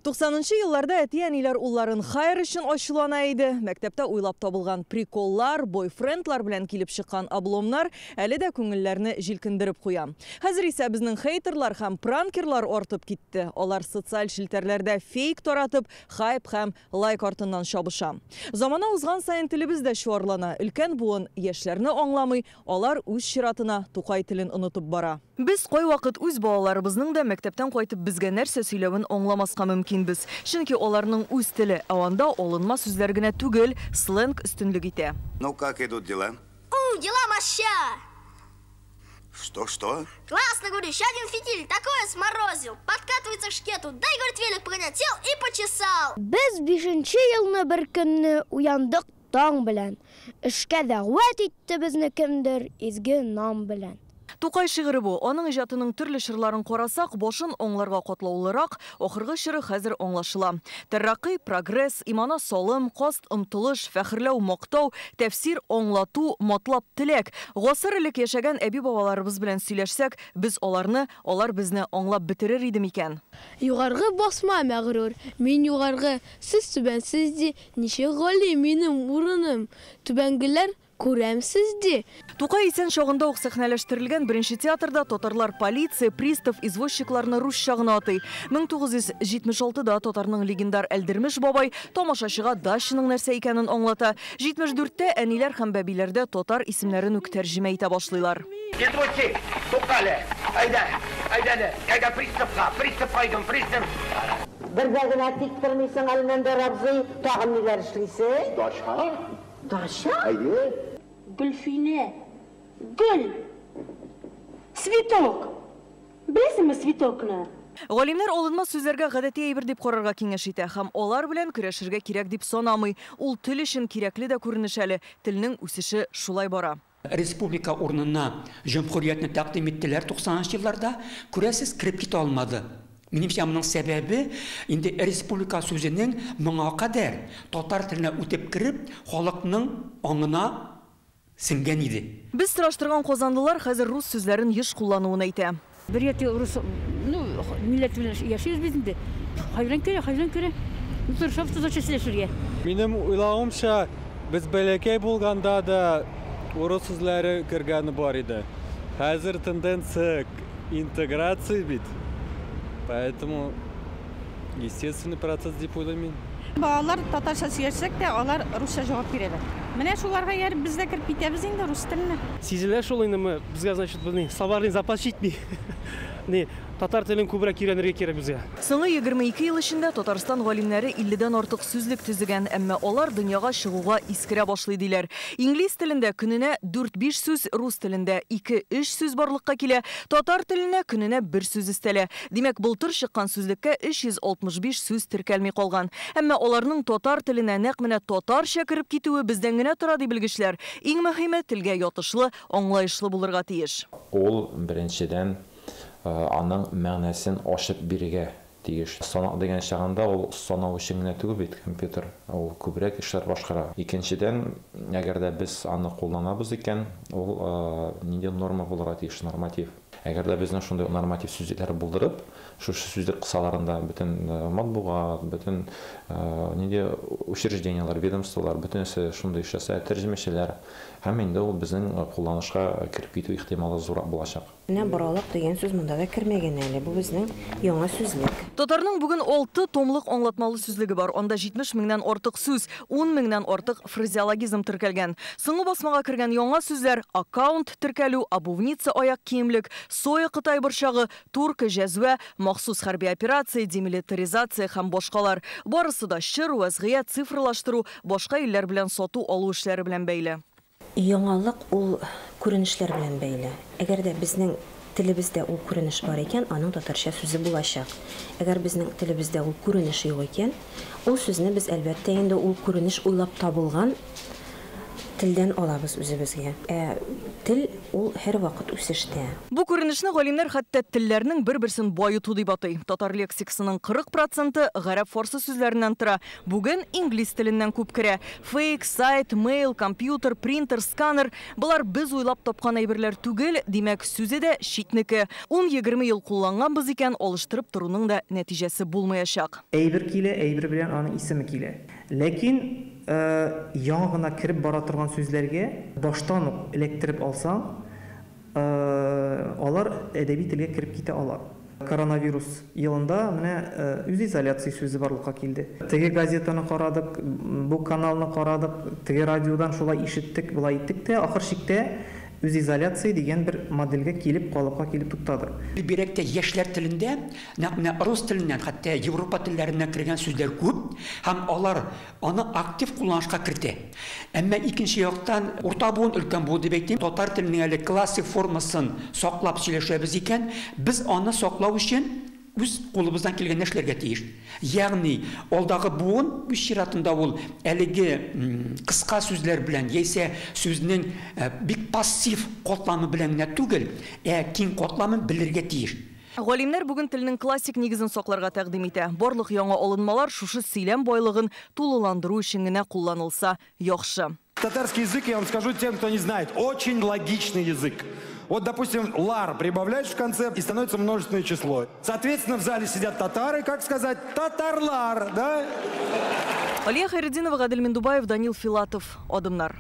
90нчы елларда әти-әниләр улларын хайр өчен ачулана иде. Мәктәптә уйлап табылган приколлар, бойфрендлар белән килеп чыккан обломнар әле дә күңелләрне җилкендереп куя. Хәзер исә безнең хейтерлар һәм пранкерлар артып китте. Алар социаль челтәрләрдә фейк таратып, хайп һәм лайк артыннан чабыша. Замана узган саен телебез дә чуарлана. Өлкән буын яшьләрне аңламый, алар үз чиратына Тукай телен онытып бара. Без кайвакыт үз балаларыбызның да мәктәптән кайтып безгә нәрсә сөйләвен аңламаска мөмкинбез. Чөнки аларның үз теле, ә анда алынма сүзләр генә түгел, сленг өстенлек итә. Ну, как идут дела? У, дела моща! Что-что? Классно, говорю, еще один фитиль, такое сморозил. Подкатывается к шкету, дай, говорит, велик погонять, сел и почесал. Без бишенче елны бер көнне уяндык таң белән. Эшкә дәгъват итте безне кемдер изге нам белән. Тукай шигыре бу. Аның иҗатының төрле чорларын карасак, башын аңларга катлаулырак, ахыргы чоры хәзер аңлашыла. Тәррәкый, прогресс, имана салым, каст, омтылыш, фәхерләү, мактау, тәфсир, аңлату, матлап, теләк. Гасыр элек яшәгән әби-бабаларыбыз белән сөйләшсәк, без аларны, алар безне аңлап бетерер иде микән? Югаргы басма мәгърур, мин югаргы, сез түбәнсез ди, ничек гали минем урыным, түбәнгеләр күрәмсез ди. Тукай исән чагында ук сәхнәләштерелгән беренче театрда татарлар полиция, пристав, извозчикларны русча гына атый. 1976-да татарның легендар Әлдермеш бабай тамашачыга дачаның нәрсә икәнен аңлата. 74-тә әниләр һәм бәбиләрдә татар исемнәрен үк тәрҗемә итә башлыйлар. Извозчик, туктале, әйдә, әйдә, әйдә приставка, пристав кайдым, пристав. Бер дә генә тик тормыйсың, Әлмәндәр абзый, тагын ниләр эшлисең? Дача? Дача? Әйе. Гөлфинә, гөл, цветок. Беләсеңме цветокны? Галимнәр алынма сүзләргә гадәти әйбер дип карарга киңәш итә һәм алар белән көрәшергә кирәк дип санамый. Ул тел өчен кирәкле дә күренеш әле. Телнең үсеше шулай бара. Республика урынына җөмһүриятне тәкъдим иттеләр 90нчы елларда. Күрәсез, кереп китә алмады. Минемчә, моның сәбәбе инде республика сүзенең моңа кадәр татар теленә үтеп кереп, халыкның аңына сеңгән иде. Без сораштырган казанлылар хәзер рус сүзләрен еш куллануын әйтә. Бер яте рус, ну, милләт белән яшибез без инде. Хайран керә, хайран керә. Тырышабыз татарча сөйләшергә. Минем уйлавымча, без бәләкәй булганда да урыс сүзләре кергәне бар иде. Хәзер тенденция к интеграции бит. Поэтому естественный процесс дип уйлыйм мин. Балалар татарча сөйләшсәк тә, алар русча җавап бирәләр. Менә шуларга ияреп без дә кереп китәбез инде рус теленә. Сизелә шул инде, безгә, значит, ни, словарный запас җитми. Ни, татар телен күбрәк өйрәнергә кирәк безгә. Соңгы 22 ел эчендә Татарстан галимнәре 50дән артык сүзлек төзегән, әмма алар дөньяга чыгуга искерә башлый диләр. Инглиз телендә көненә 4-5 сүз, рус телендә 2-3 сүз барлыкка килә, татар теленә көненә бер сүз өстәлә. Димәк, былтыр чыккан сүзлеккә 365 сүз теркәлми калган. Әмма аларның татар теленә нәкъ менә татарча кереп китүе бездән генә тора, ди белгечләр. Иң мөһиме телгә ятышлы, аңлаешлы булырга тиеш. Ул беренчедән аның мәгънәсен ачып бирергә тиеш. Санак дигән чагында ул санау өчен генә түгел бит компьютер, ул күбрәк эшләр башкара. Икенчедән, әгәр дә без аны кулланабыз икән, ул нинди норма булырга тиеш, норматив. Әгәр дә безнең шундый норматив сүзлекләр булдырып, шушы сүзлек кысаларында бөтен матбугат, бөтен нинди учреждениелар, ведомстволар, бөтенесе шундый эшләсә, тәрҗемәчеләр, һәм инде ул безнең кулланышка кереп китү ихтималы зуррак булачак. Менә боралак дигән сүз монда да кермәгән әле. Бу безнең яңа сүзлек. Татарның бүген 6 томлык аңлатмалы сүзлеге бар. Анда 70 меңнән артык сүз, 10 меңнән артык фразеологизм теркәлгән. Соңгы басмага кергән яңа сүзләр аккаунт теркәлү, обувница аяк киемлек, соя кытай борчагы, турка җәзвә, махсус хәрби операция, демилитаризация һәм башкалар. Барысы да чор, вәзгыять, цифрлаштыру, башка илләр белән сату алу эшләре белән бәйле. Яңалык ул күренешләр белән бәйле. Әгәр дә безнең телебездә ул күренеш бар икән, аның татарча сүзе булачак. Әгәр безнең телебездә ул күренеш юк икән, ул сүзне без әлбәттә инде ул күренеш уйлап табылган телдән алабыз үзебезгә. Ә тел ул һәрвакыт үсештә. Бу күренешне галимнәр хәтта телләрнең бер-берсен баету дип атый. Татар лексикасының 40 проценты гарәп-фарсы сүзләреннән тора. Бүген инглиз теленнән күп керә. Фейк, сайт, мейл, компьютер, принтер, сканер – болар без уйлап тапкан әйберләр түгел, димәк, сүзе дә читнеке. 10-20 ел кулланганбыз икән, алыштырып торуның да нәтиҗәсе булмаячак. Әйбер килә, әйбер белән аның исеме килә. Ләкин яңа гына кереп бара торган сүзләргә баштан ук эләктереп алсаң, алар әдәби телгә кереп китә ала. Коронавирус елында менә үзизоляция сүзе барлыкка килде. Теге газетаны карадык, бу каналны карадык, теге радиодан шулай ишеттек, болай иттек тә, ахыр чиктә үзизоляция дигән бер модельгә килеп, калыпка килеп туктадык. Бигрәк тә яшьләр телендә нәкъ менә рус теленнән, хәтта Европа телләреннән кергән сүзләр күп һәм алар аны актив кулланышка кертә. Әмма икенче яктан, урта буын, өлкән буын дип әйтим, татар теленең әле классик формасын саклап сөйләшәбез икән, без аны саклау өчен үз кулыбыздан килгәнне эшләргә тиеш. Ягъни, алдагы буын үз чиратында ул әлеге кыска сүзләр белән яисә сүзнең бик пассив катламы белән генә түгел, ә киң катламын белергә тиеш. Галимнәр бүген телнең классик нигезен сакларга тәкъдим итә. Барлык яңа алынмалар шушы сөйләм байлыгын тулыландыру өчен генә кулланылса яхшы. Татарский язык, я вам скажу тем, кто не знает, очень логичный язык. Вот, допустим, лар прибавляешь в конце, и становится множественное число. Соответственно, в зале сидят татары, как сказать, татарлар, да? Алия Хайретдинова, Гадел Миндубаев, Данил Филатов. Адымнар.